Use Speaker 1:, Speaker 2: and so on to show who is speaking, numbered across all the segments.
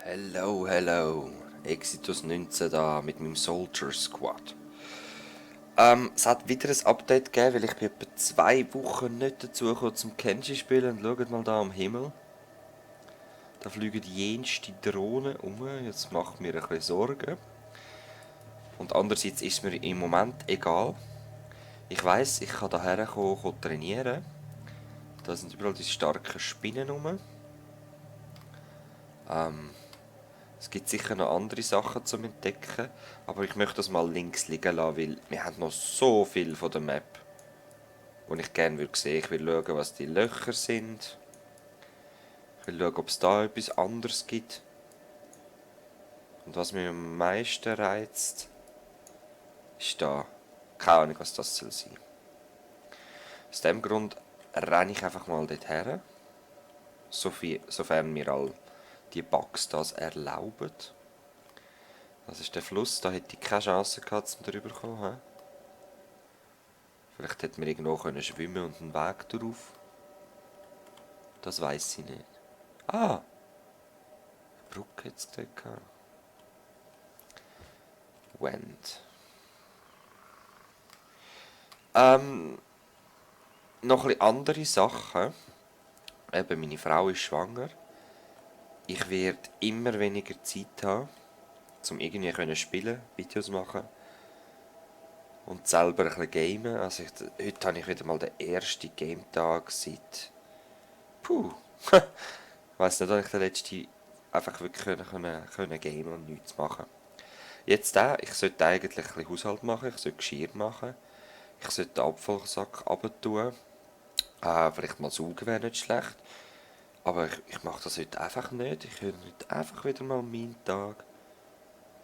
Speaker 1: Hello, hello. Exitus 19 da mit meinem Soldier Squad. Es hat wieder ein Update gegeben, weil ich bin etwa 2 Wochen nicht dazu gekommen zum Kenshi spielen. Und schaut mal da am Himmel. Da fliegen jenste Drohnen um. Jetzt macht mir ein bisschen Sorgen. Und andererseits ist es mir im Moment egal. Ich weiss, ich kann hierher kommen trainieren. Da sind überall die starken Spinnen rum. Es gibt sicher noch andere Sachen zum Entdecken, aber ich möchte das mal links liegen lassen, weil wir haben noch so viel von der Map, die ich gerne würde sehen. Ich will schauen, was die Löcher sind. Ich will schauen, ob es da etwas anderes gibt. Und was mich am meisten reizt, ist da. Keine Ahnung, was das soll sein. Aus dem Grund renne ich einfach mal dorthin, sofern mir all die Bugs das erlauben. Das ist der Fluss, da hätte ich keine Chance gehabt, um drüber zu kommen. Vielleicht hätte man irgendwo schwimmen und einen Weg drauf. Das weiß ich nicht. Ah! Eine Brücke jetzt dort gehabt. Wend. Noch ein bisschen andere Sachen. Eben, meine Frau ist schwanger. Ich werde immer weniger Zeit haben, um irgendwie spielen, Videos machen und selber ein bisschen gamen. Also heute habe ich wieder mal den ersten Game-Tag seit... Puh! Ich weiss nicht, ob ich den letzten einfach wirklich können gamen und nichts machen. Jetzt ich sollte eigentlich ein bisschen Haushalt machen, ich sollte Geschirr machen, ich sollte den Abfallsack runter. Vielleicht mal saugen wäre nicht schlecht. Aber ich mache das heute einfach nicht. Ich höre heute einfach wieder mal meinen Tag.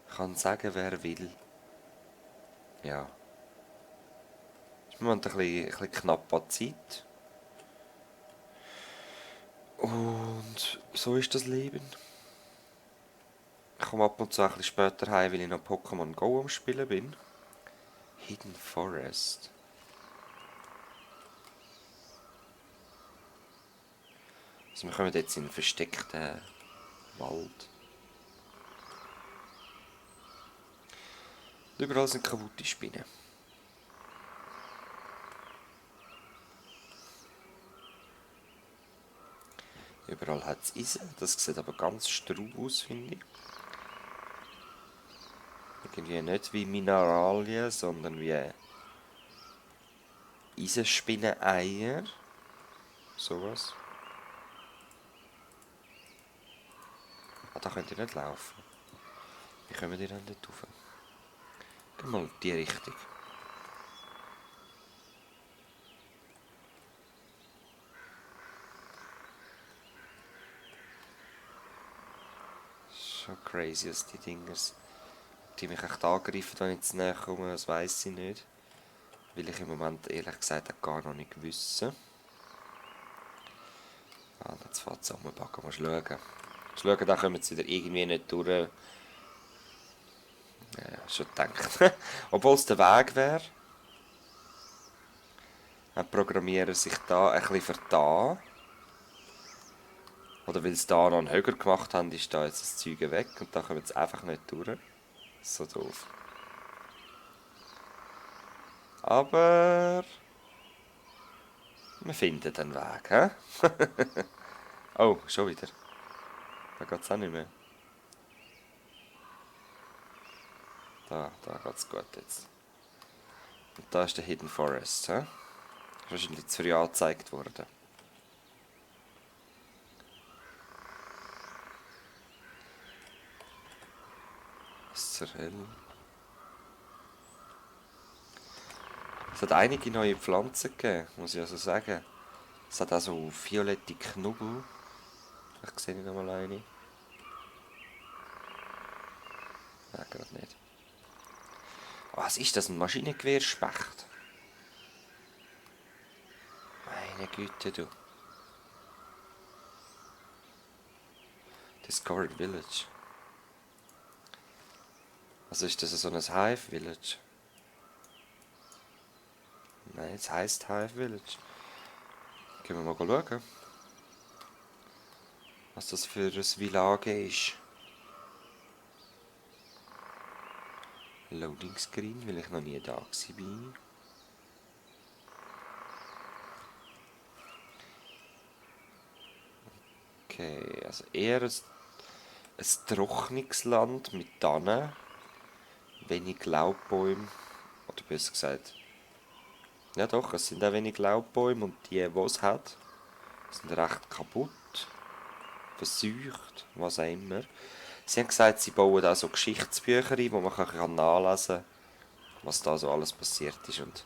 Speaker 1: Ich kann sagen, wer will. Ja. Ist im Moment ein bisschen knapp an Zeit. Und so ist das Leben. Ich komme ab und zu ein bisschen später heim, weil ich noch Pokémon Go am Spielen bin. Hidden Forest. Also wir kommen jetzt in einen versteckten Wald. Und überall sind kaputte Spinnen. Überall hat es Eisen. Das sieht aber ganz straub aus, finde ich. Irgendwie nicht wie Mineralien, sondern wie Eisenspinnen-Eier. Sowas. Ah, da könnt ihr nicht laufen. Wie kommen ihr denn dort rauf? Geh mal in die Richtung. Schon crazy, dass die Dingers... Die mich echt angreifen, wenn ich zu näher komme, das weiss ich nicht. Will ich im Moment ehrlich gesagt auch gar noch nicht wissen. Ah, jetzt fährt es rumbacken, musst schauen. Musst schauen, da kommen sie wieder irgendwie nicht durch. Ja, schon gedacht. Obwohl es der Weg wäre, haben die Programmierer sich da ein bisschen vertan. Oder weil sie da noch einen Höger gemacht haben, ist da jetzt das Zeug weg und da kommen sie einfach nicht durch. So doof. Aber... wir finden den Weg, hä? Oh, schon wieder. Da geht's auch nicht mehr. Da geht's gut jetzt. Und da ist der Hidden Forest, hä? Ist wahrscheinlich zu früh angezeigt worden. Was zur Hölle? Es hat einige neue Pflanzen gegeben, muss ich also sagen. Es hat auch so violette Knubbel. Vielleicht sehe ich noch mal eine. Nein, gerade nicht. Was ist das? Ein Maschinengewehrspecht? Meine Güte, du. Discovered Village. Also ist das so ein Hive Village? Nein, es heisst Hive Village. Gehen wir mal schauen, was das für ein Village ist. Loading Screen, weil ich noch nie da war. Okay, also eher ein trockenes Land mit Tannen, wenig Laubbäume, oder besser gesagt, ja doch, es sind auch wenig Laubbäume und die es hat, sind recht kaputt, verseucht, was auch immer. Sie haben gesagt, sie bauen auch so Geschichtsbücher ein, wo man nachlesen kann, was da so alles passiert ist. Und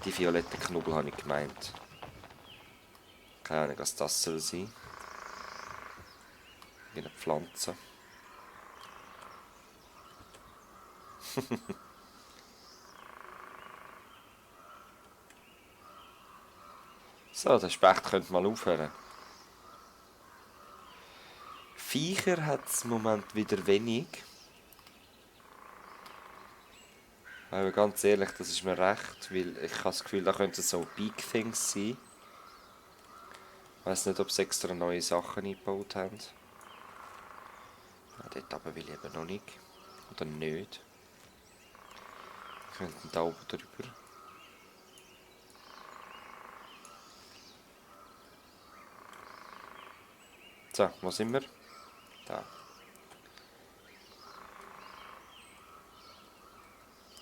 Speaker 1: die violetten Knubbel habe ich gemeint. Keine Ahnung, was das soll sein. Wie eine Pflanze. So, der Specht könnte mal aufhören. Viecher hat es im Moment wieder wenig. Aber ganz ehrlich, das ist mir recht, weil ich habe das Gefühl, da könnten so Big Things sein. Ich weiss nicht, ob sie extra neue Sachen eingebaut haben. Ja, dort aber will ich eben noch nicht. Oder nicht. Wir könnten da oben drüber. So, wo sind wir? Da.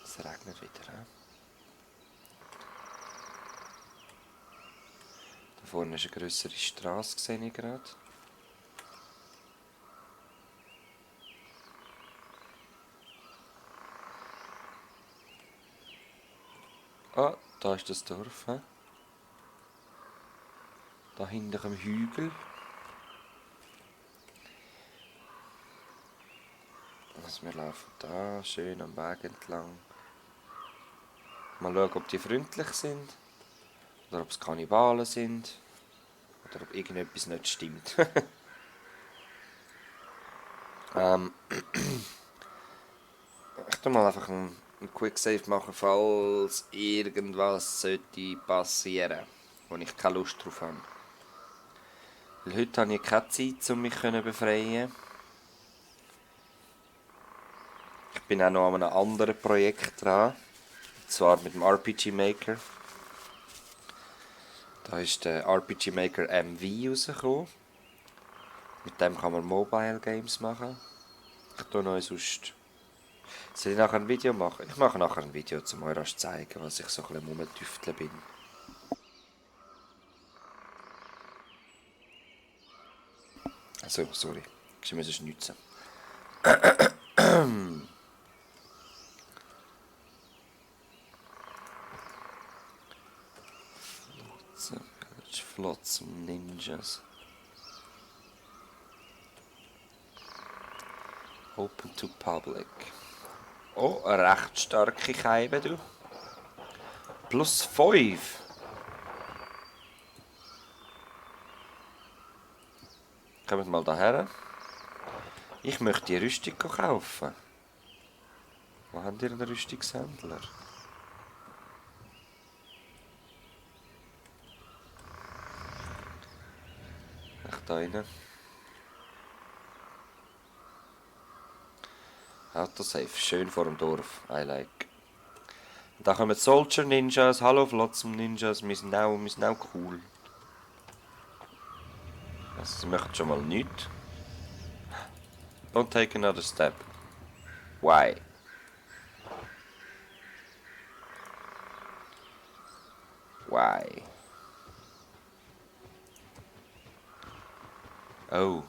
Speaker 1: Es regnet wieder, he? Da vorne ist eine grössere Straße, sehe ich gerade. Ah, da ist das Dorf, he? Da hinter dem Hügel. Also wir laufen da schön am Weg entlang. Mal schauen, ob die freundlich sind. Oder ob es Kannibalen sind. Oder ob irgendetwas nicht stimmt. Ich tu mal einfach einen Quicksave machen, falls irgendwas sollte passieren, wo ich keine Lust drauf habe. Weil heute habe ich keine Zeit, um mich zu befreien. Ich bin auch noch an einem anderen Projekt dran. Und zwar mit dem RPG Maker. Da ist der RPG Maker MV rausgekommen. Mit dem kann man Mobile Games machen. Ich tue noch sonst. Soll ich nachher ein Video machen? Ich mache nachher ein Video, um euch zu zeigen, was ich so ein bisschen rumtüfteln bin. Also, sorry. Ich muss schnitzen. Flotsam Ninjas. Open to public. Oh, eine recht starke Keibe, du. Plus 5. Kommt mal daher. Ich möchte die Rüstung kaufen. Wo habt ihr einen Rüstungshändler? Echt da rein. Autosave, schön vor dem Dorf. I like. Da kommen Soldier Ninjas. Hallo Flotsam Ninjas. Wir sind auch cool. Also, sie möchten schon mal nichts. Don't take another step. Why? Why? Oh.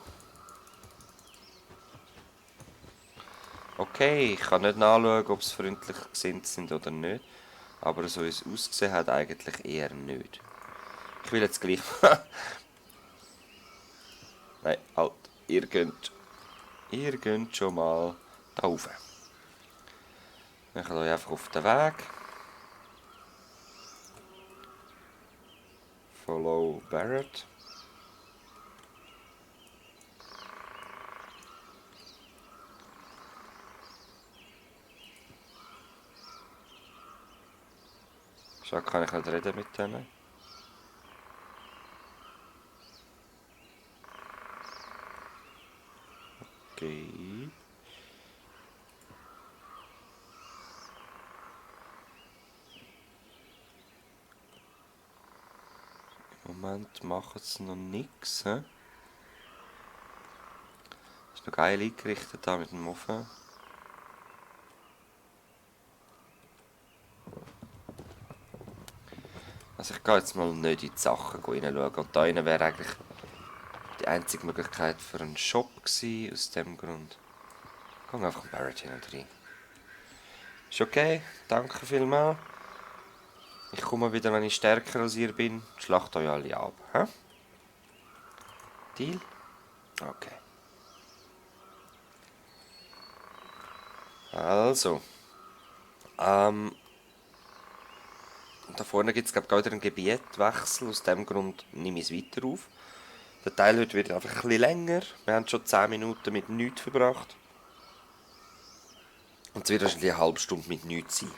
Speaker 1: Okay, ich kann nicht nachschauen, ob sie freundlich gesinnt sind oder nicht. Aber so wie es ausgesehen hat, eigentlich eher nicht. Ich will jetzt gleich... Nein, halt. Ihr könnt schon mal da rauf. Ich euch einfach auf den Weg. Follow Barrett. Schau, kann ich nicht reden mit denen. Okay. Moment machen sie noch nichts. Ist noch geil eingerichtet da mit dem Ofen. Also ich gehe jetzt mal nicht in die Sachen hineinschauen. Und da rein wäre eigentlich die einzige Möglichkeit für einen Shop gewesen, aus dem Grund. Gehen wir einfach in Barrett hinein rein. Ist okay, danke vielmals. Ich komme wieder, wenn ich stärker als ihr bin. Schlacht euch alle ab. Hä? Deal? Okay. Also. Da vorne gibt es glaube ich wieder einen Gebietwechsel. Aus dem Grund nehme ich es weiter auf. Der Teil heute wird einfach ein bisschen länger. Wir haben schon 10 Minuten mit nichts verbracht. Und es wird wahrscheinlich eine halbe Stunde mit nichts sein.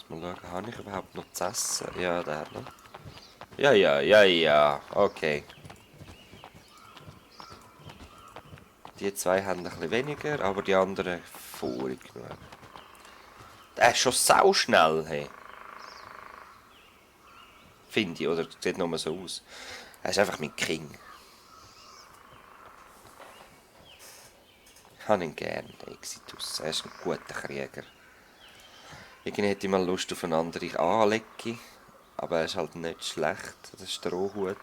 Speaker 1: Mal schauen, habe ich überhaupt noch zu essen? Ja, der, ne? Ja. Okay. Die zwei haben ein bisschen weniger, aber die anderen vorig genug. Der ist schon sauschnell, hey. Finde ich, oder sieht nur so aus. Er ist einfach mein King. Ich habe ihn gern, den Exitus. Er ist ein guter Krieger. Irgendwie hätte ich mal Lust auf eine andere Anlege, aber er ist halt nicht schlecht. Das ist der Strohhut.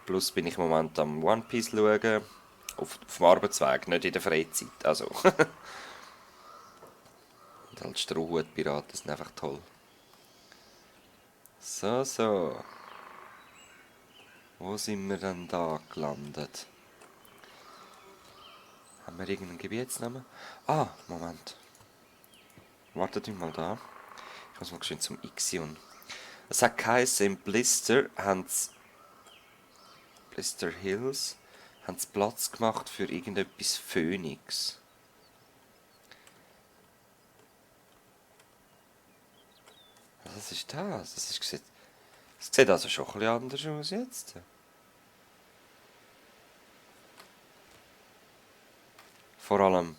Speaker 1: Plus bin ich im Moment am One Piece schauen. Auf dem Arbeitsweg, nicht in der Freizeit. Also. Und halt Strohhutpiraten sind einfach toll. So. Wo sind wir denn da gelandet? Haben wir irgendeinen Gebietsnamen? Ah, Moment. Wartet mal da. Ich muss mal schön zum Ixion. Es hat geheißen, im Blister Hills haben sie Platz gemacht für irgendetwas Phönix. Was ist das? Das sieht also schon ein bisschen anders aus jetzt. Vor allem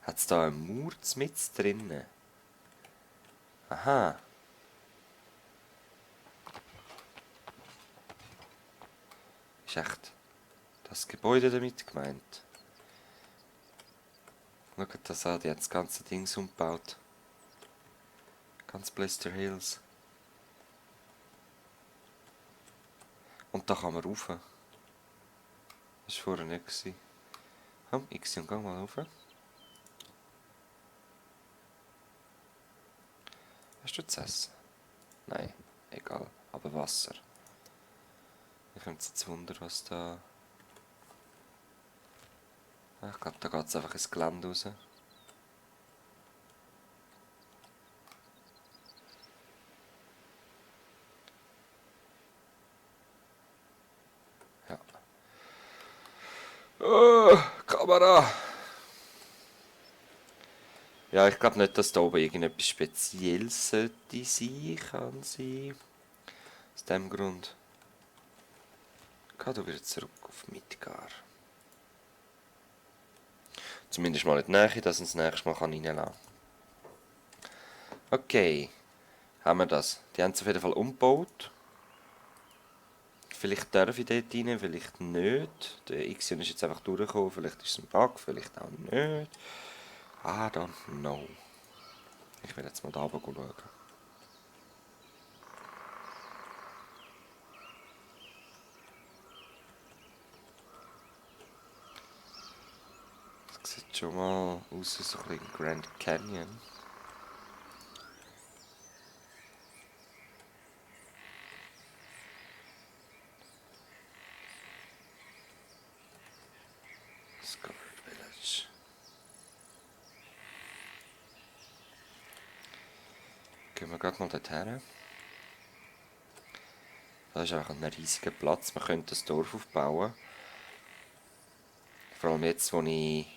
Speaker 1: hat es da einen Mauer mit drinnen. Aha. Ist echt das Gebäude damit gemeint? Schaut das an, die haben das ganze Ding umgebaut. Ganz Blister Hills. Und da kann man rauf. Das war vorher nicht. Komm, Ixion, geh mal rauf. Hast du zu essen? Nein, egal. Aber Wasser. Ich komme jetzt Wunder, was da... Ich glaube, da geht es einfach ins Gelände raus. Ja. Oh, Kamera! Ja, ich glaube nicht, dass da oben irgendetwas Spezielles sollte sein. Kann sein. Aus dem Grund. Geh du wieder zurück auf Midgar. Zumindest mal in die Nähe, dass ich das nächste Mal reinlassen kann. Okay. Haben wir das. Die haben es auf jeden Fall umgebaut. Vielleicht darf ich dort rein, vielleicht nicht. Der Ixion ist jetzt einfach durchgekommen. Vielleicht ist es ein Bug, vielleicht auch nicht. I don't know. Ich will jetzt mal da oben schauen. Das sieht schon mal aus wie so ein bisschen Grand Canyon. Discovered Village. Gehen wir gerade mal dorthin. Da ist einfach ein riesiger Platz. Man könnte ein Dorf aufbauen. Vor allem jetzt, wo ich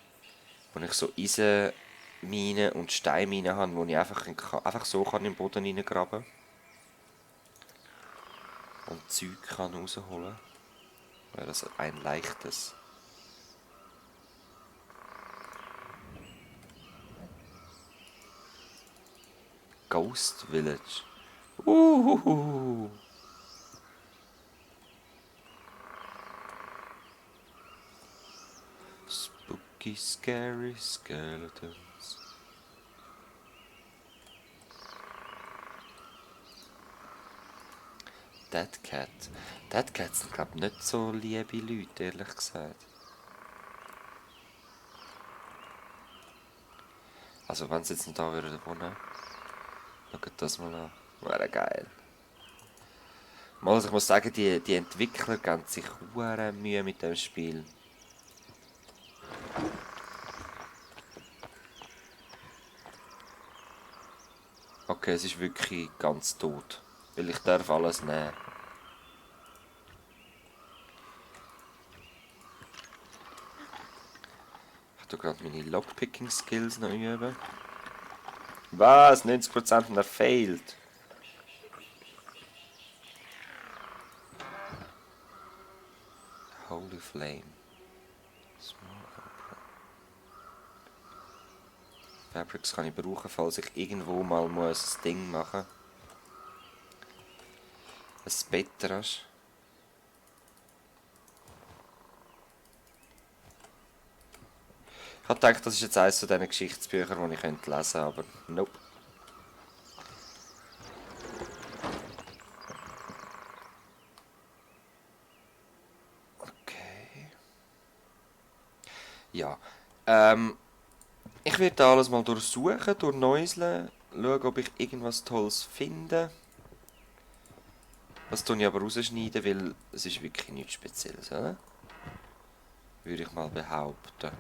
Speaker 1: so Eisenminen und Steinminen habe, wo ich einfach so kann in den Boden reingraben und Zeug kann rausholen. Wäre das ein leichtes. Ghost Village. Uhuhu. Spooky, scary skeletons. Dead Cat. Dead Cats sind, glaube ich, nicht so liebe Leute, ehrlich gesagt. Also, wenn sie jetzt noch da würden wohnen, schaut das mal an. Wäre geil. Mal, also ich muss sagen, die Entwickler geben sich hure Mühe mit dem Spiel. Okay, es ist wirklich ganz tot. Weil ich darf alles nehmen. Ich tue gerade meine Lockpicking-Skills noch üben. Was? 90% und er fehlt. Holy Flame. Small Opera. Fabrics kann ich brauchen, falls ich irgendwo mal muss ein Ding machen muss. Ein Bett hast. Ich habe gedacht, das ist jetzt eines von diesen Geschichtsbüchern, die ich lesen könnte, aber nope. Okay. Ja. Ich werde alles mal durchsuchen, durchnäuseln, schauen, ob ich irgendwas Tolles finde. Das tue ich aber rausschneiden, weil es ist wirklich nichts Spezielles, oder? Würde ich mal behaupten.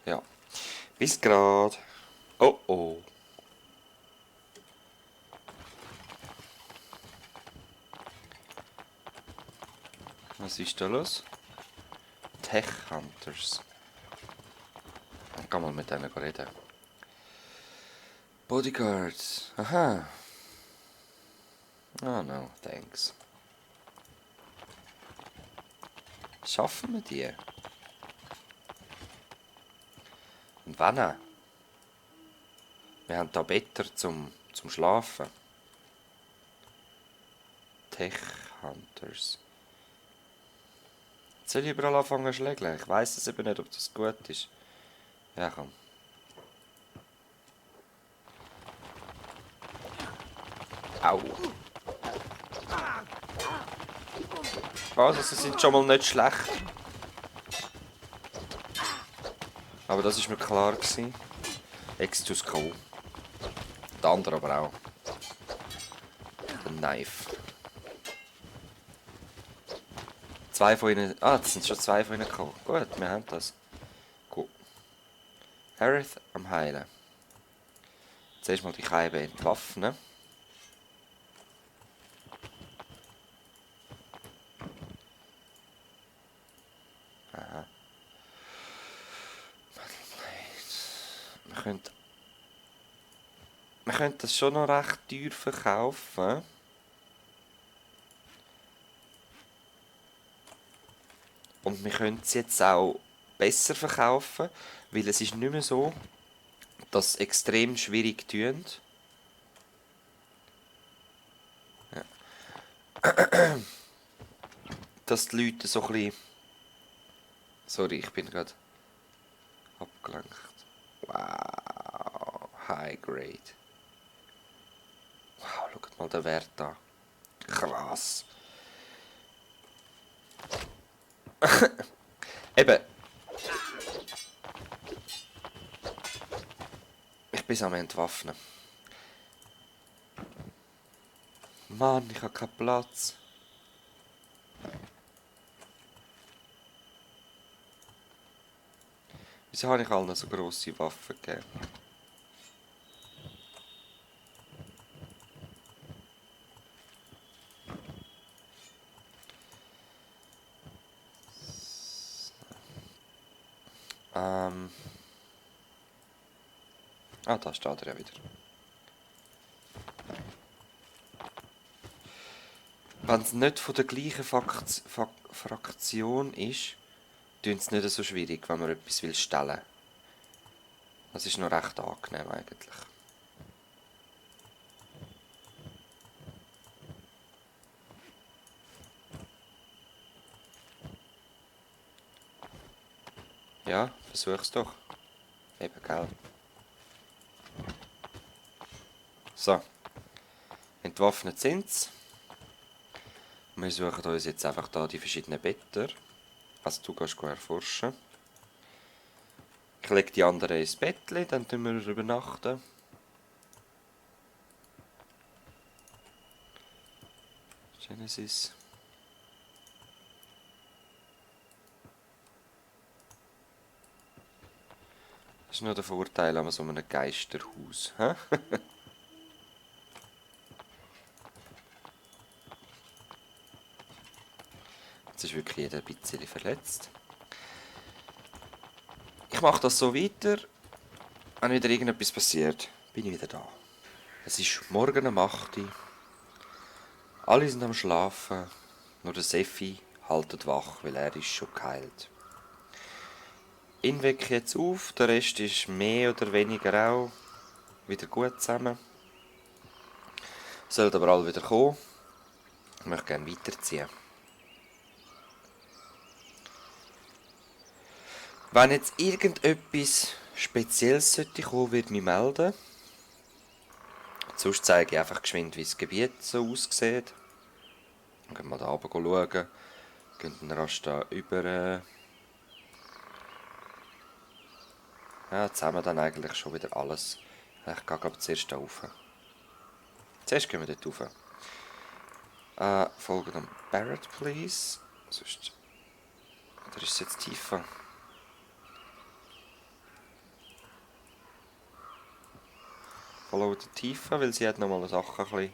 Speaker 1: Ja. Bis grad. Oh oh. Was ist da los? Tech Hunters. Ich kann mal mit denen reden. Bodyguards. Aha. Oh no, thanks. Schaffen wir die? Und wann? Wir haben da Better zum Schlafen. Tech Hunters. Jetzt soll ich überall anfangen zu schlägeln? Ich weiss es eben nicht, ob das gut ist. Ja, komm. Au. Also, sie sind schon mal nicht schlecht. Aber das war mir klar gewesen. Extus K.O. Der andere aber auch. Der Knife. Zwei von ihnen. Ah, das sind schon zwei von ihnen gekommen. Gut, wir haben das. Gut. Harith am Heilen. Zuerst mal die Scheibe entwaffnen. Aha. Wir könnten das schon noch recht teuer verkaufen. Und wir können es jetzt auch besser verkaufen, weil es ist nicht mehr so, dass es extrem schwierig tönt. Ja. Dass die Leute so ein bisschen... Sorry, ich bin gerade abgelenkt. Wow, High Grade. Wow, schaut mal den Wert an. Krass. Eben. Ich bin am Entwaffnen. Mann, ich habe keinen Platz. Wieso habe ich allen so grosse Waffen gegeben? Ah, da steht er ja wieder. Wenn es nicht von der gleichen Fraktion ist, tun es nicht so schwierig, wenn man etwas will stellen. Das ist noch recht angenehm eigentlich. Ja, versuch's doch. Eben, gell. So. Entwaffnet sind's. Wir suchen uns jetzt einfach da die verschiedenen Betten. Also du gehst erforschen. Ich lege die anderen ins Bettchen, dann tun wir übernachten. Genesis. Das ist nur der Vorteil an so einem Geisterhaus. Hä? Jetzt ist wirklich jeder ein bisschen verletzt. Ich mache das so weiter. Wenn wieder irgendetwas passiert, bin ich wieder da. Es ist morgen um 8 Uhr. Alle sind am Schlafen. Nur der Seffi haltet wach, weil er ist schon geheilt. Ihn wecke ich jetzt auf. Der Rest ist mehr oder weniger auch wieder gut zusammen. Sollten aber alle wieder kommen. Ich möchte gerne weiterziehen. Wenn jetzt irgendetwas Spezielles sollte kommen, würde ich mich melden. Sonst zeige ich einfach geschwind, wie das Gebiet so aussieht. Dann gehen wir da oben schauen. Gehen dann rasch da über. Ja, jetzt haben wir dann eigentlich schon wieder alles. Ich gehe aber zuerst da rauf. Zuerst gehen wir dort rauf. Folgen dann Barrett, please. Sonst... Oder ist es jetzt tiefer? Follow die Tiefe, weil sie hat nochmal Sachen ein bisschen...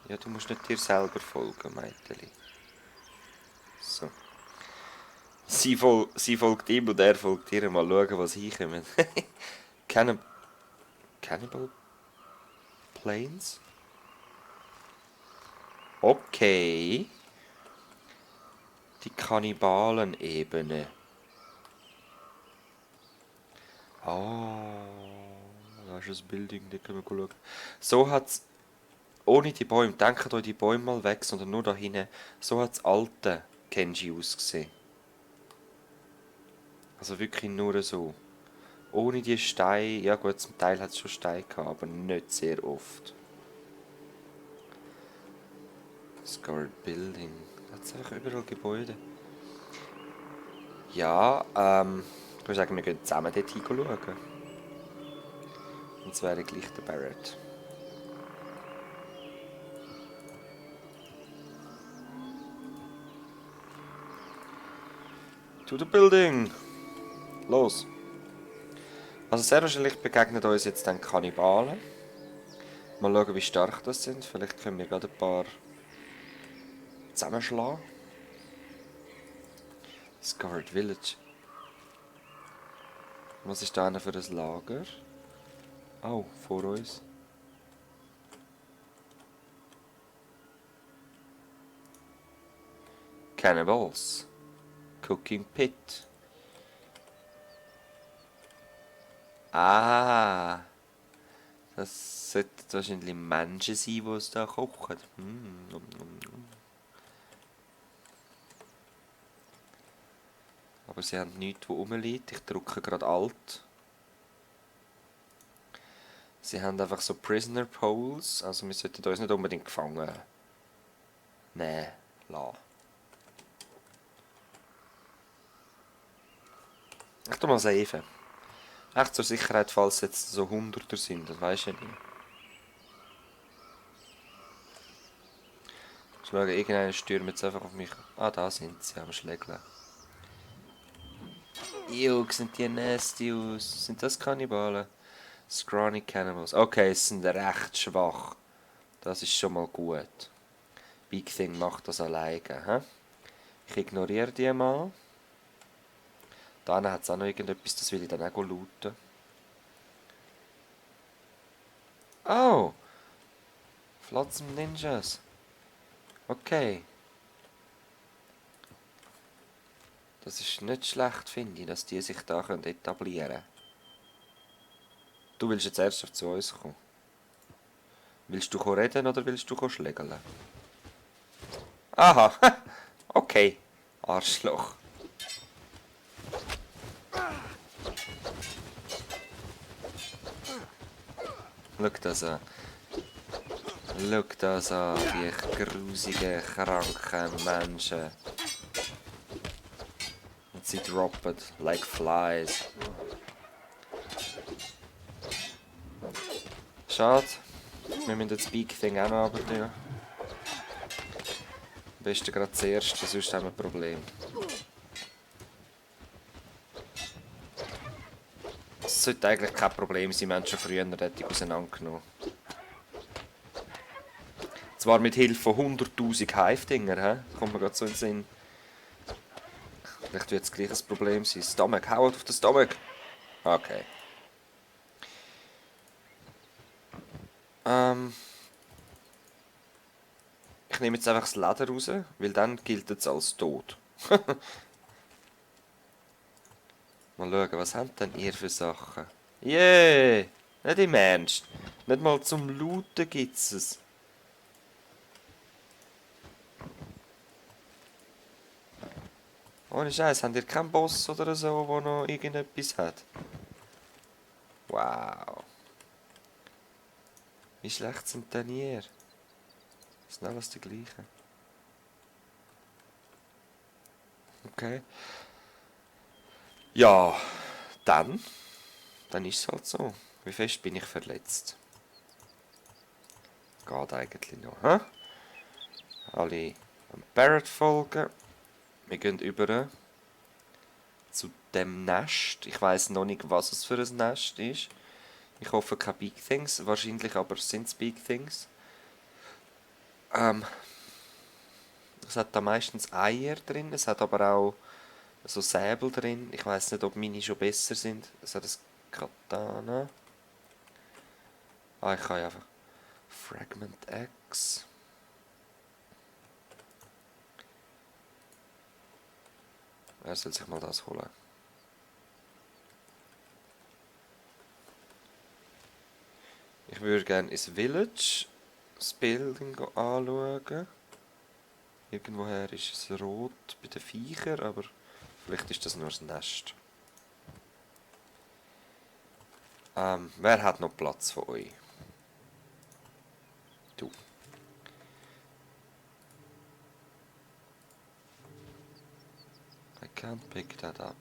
Speaker 1: Ja, du musst nicht dir selber folgen, Mädchen. So. Sie folgt ihm und er folgt ihr. Mal schauen, was hinkommt. Cannibal Plains? Okay. Die Kannibalen-Ebene. Da ist ein Building, da können wir schauen. So hat es, ohne die Bäume, denkt euch die Bäume mal weg, sondern nur da hinten, so hat das alte Kenji ausgesehen. Also wirklich nur so. Ohne die Steine, ja gut, zum Teil hat es schon Steine gehabt, aber nicht sehr oft. Scarred Building. Da hat es einfach überall Gebäude. Ja, ich würde sagen, wir gehen zusammen dort hinschauen. Und es wäre gleich der Barrett. To the building! Los! Also sehr wahrscheinlich begegnen uns jetzt dann Kannibalen. Mal schauen, wie stark das sind. Vielleicht können wir gerade ein paar zusammenschlagen. Scarred Village. Was ist da für ein Lager? Oh, vor uns. Cannibals. Cooking Pit. Ah. Das sollten wahrscheinlich Menschen sein, die es da kochen. Aber sie haben nichts, wo rumliegt. Ich drücke gerade Alt. Sie haben einfach so Prisoner Poles. Also wir sollten uns nicht unbedingt gefangen nehmen lassen. Ich tu mal safen. Echt zur Sicherheit, falls jetzt so Hunderter sind, das weisst du nicht. Ich schaue, irgendeiner stürmt jetzt einfach auf mich. Ah, da sind sie am Schlägeln. Juk, sind die nasty aus. Sind das Kannibalen? Scrawny Cannibals. Okay, sie sind recht schwach. Das ist schon mal gut. Big Thing macht das alleine. He? Ich ignoriere die mal. Da hat es auch noch irgendetwas, das will ich dann auch looten. Oh! Flotsam Ninjas. Okay. Das ist nicht schlecht, finde ich, dass die sich da etablieren können. Du willst jetzt erst zu uns kommen. Willst du reden oder willst du schlägeln? Aha, okay. Arschloch. Schau das an. Schau das an, die grusigen, kranken Menschen. Und sie droppen like flies. Schade. Wir müssen das Big Thing auch noch runter. Am besten gerade zuerst, sonst haben wir ein Problem. Es sollte eigentlich kein Problem sein, wir haben schon früher Rettung auseinandergenommen. Zwar mit Hilfe von 100'000 Hive-Dinger, kommt mir gerade so in den Sinn. Vielleicht wird es gleich ein Problem sein. Stomach, haut auf den Stomach! Okay. Ich nehme jetzt einfach das Leder raus, weil dann gilt es als tot. Mal schauen, was habt denn ihr für Sachen? Yeah! Nicht im Ernst. Nicht mal zum Looten gibt's es. Ohne Scheiß, habt ihr keinen Boss oder so, der noch irgendetwas hat? Wow. Wie schlecht sind denn ihr? Das sind alles die gleichen. Okay. Ja, dann. Dann ist es halt so. Wie fest bin ich verletzt? Geht eigentlich noch, hä? Alle am Barrett folgen. Wir gehen über zu dem Nest. Ich weiß noch nicht, was es für ein Nest ist. Ich hoffe keine Big Things. Wahrscheinlich aber sind es Big Things. Es hat da meistens Eier drin. Es hat aber auch so Säbel drin. Ich weiß nicht, ob meine schon besser sind. Es hat ein Katana. Ah, ich kann ja einfach Fragment X. Wer soll sich mal das holen? Ich würde gerne ins Village das Building anschauen. Irgendwoher ist es rot bei den Viechern, aber vielleicht ist das nur das Nest. Wer hat noch Platz von euch? Du. I can't pick that up.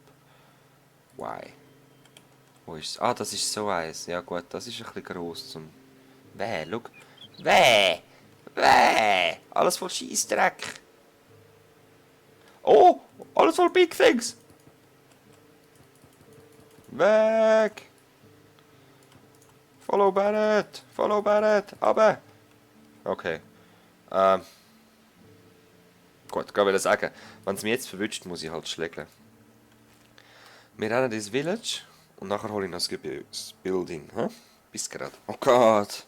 Speaker 1: Why? Wo ist es? Ah, das ist so eins. Ja gut, das ist ein bisschen gross zum... Weh, schau. Weh! Weh! Alles voll Scheissdreck. Oh! Alles voll Big Things! Weg! Follow Barrett! Follow Barrett! Aber! Okay. Gut, ich will sagen, wenn es mich jetzt verwünscht, muss ich halt schlägeln. Wir rennen ins Village und nachher hole ich noch das Building. Hä? Bis gerade. Oh Gott!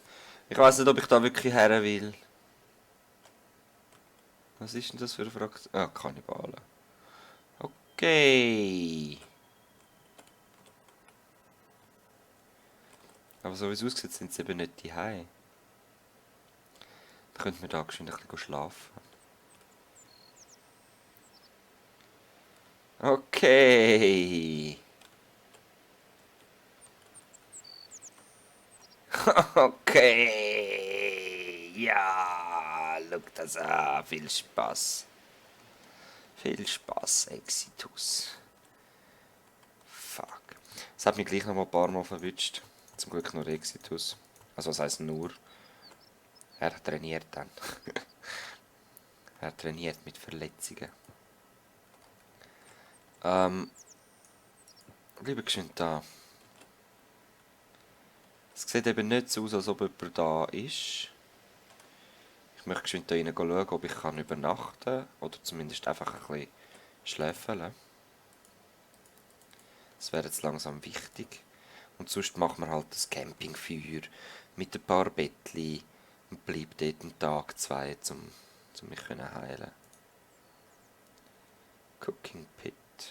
Speaker 1: Ich weiß nicht, ob ich da wirklich her will. Was ist denn das für eine Fraktion? Ah, Kannibalen. Okay. Aber so wie es aussieht, sind sie eben nicht die Hause. Dann könnten wir da geschwind ein bisschen schlafen. Okay. Okay. Ja, schau das an. Viel Spaß. Viel Spaß, Exitus. Fuck. Es hat mich gleich noch mal ein paar Mal verwünscht. Zum Glück nur Exitus. Also was heisst nur? Er trainiert dann. Er trainiert mit Verletzungen. Bleibe geschwind da. Es sieht eben nicht so aus, als ob jemand da ist. Ich möchte geschwind da rein schauen, ob ich kann übernachten kann. Oder zumindest einfach ein bisschen schläfeln. Das wäre jetzt langsam wichtig. Und sonst machen wir halt das Campingfeuer mit ein paar Bettchen und bleibt dort einen Tag, zwei, um mich heilen. Cooking Pit.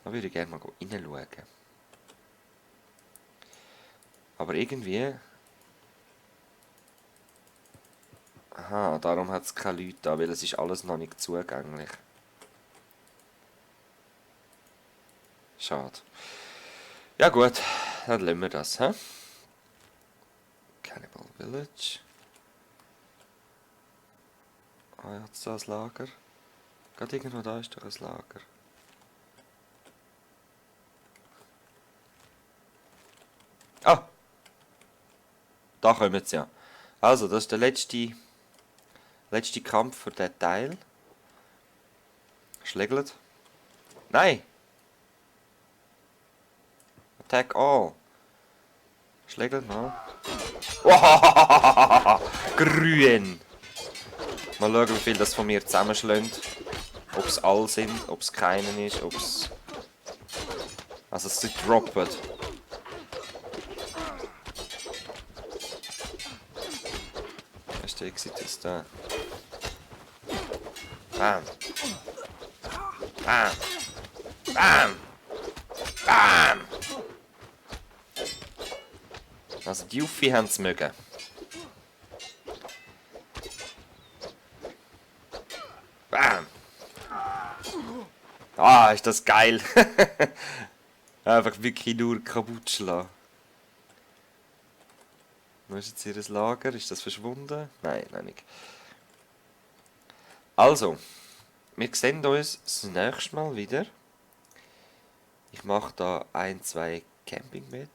Speaker 1: Da würde ich gerne mal reinschauen. Aber irgendwie... Aha, darum hat es keine Leute da, weil es ist alles noch nicht zugänglich. Schade. Ja gut, dann lassen wir das, hä? Cannibal Village. Ah, ja, jetzt da ein Lager. Gerade irgendwo da ist doch ein Lager. Ah! Da kommen sie ja. Also, das ist der letzte Kampf für diesen Teil. Schlägelt. Nein! Attack all. Schlägelt mal. Oh, grün! Mal schauen, wie viel das von mir zusammenschlägt. Ob es all sind, ob es keinen ist, ob es... Also es droppt. Was ist der Exitus da? Bam! Bam! Bam! Bam! Also die Uffi haben es mögen. Bam! Ah, ist das geil! Einfach wirklich nur kaputt schlagen. Wo ist jetzt ihr Lager? Ist das verschwunden? Nein, nein nicht. Also, wir sehen uns das nächste Mal wieder. Ich mache da 2 Campingbett.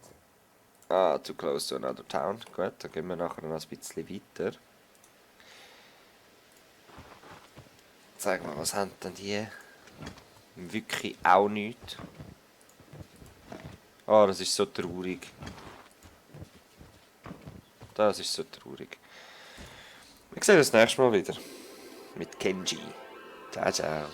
Speaker 1: Ah, too close to another town. Gut, dann gehen wir nachher noch ein bisschen weiter. Sag mal, was haben denn die? Wirklich auch nichts. Ah, das ist so traurig. Das ist so traurig. Wir sehen uns das nächste Mal wieder. Mit Kenji. Ciao, ciao.